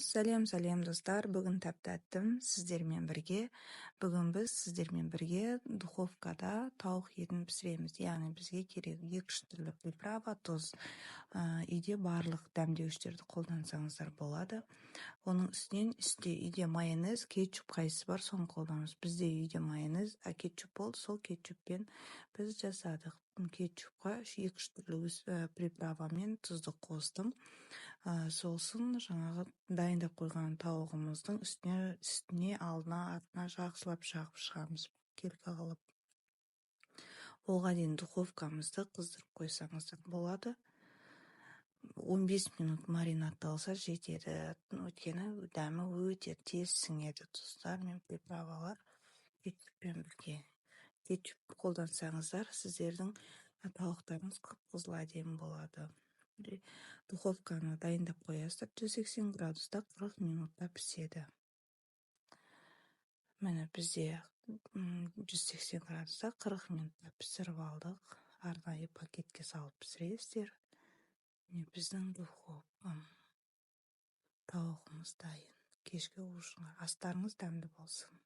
Сәлем, сәлем, достар! Бүгін тәп-тәттім сіздермен бірге. Бүгін біз сіздермен бірге духовкада тауық етін пісіреміз. Яғни бізге керек екі үш түрлі приправа, тұз, үйде барлық дәмдеуіштерді қолдансаңыздар болады. Оның үстінен үсте үйде майонез, кетчуп, қайсысы бар, соны қолданамыз. Бізде үйде майонез, а кетчуп болды, сол кетчуппен біз жасадық. Кетчупқа екі үш түрлі приправа мен тұзды қостым. Сосын жаңағы дайындап қойған тауығымыздың үстіне, алдына, артына жақсылап жағып шығамыз келкі қылып. Оған дейін духовкамызды қыздырып қойсаңыздар болады. 15 минут маринадталса, жетеді, өйткені дәмі өте тез сіңеді, тұздар мен приправалар кетчуппен бірге. Кетчуп қолдансаңыздар, сіздердің тауықтарыңыз қып қызыл әдемі болады. Духовканы дайындап қоясыздар, 180 градуста 40 минутта піседі. Міне, бізде 180 градуста 40 минутта пісіріп алдық. Арнайы пакетке салып пісіресіздер. Міне, біздің духовка тауығымыз дайын кешкі ужинға. Астарыңыз дәмді болсын!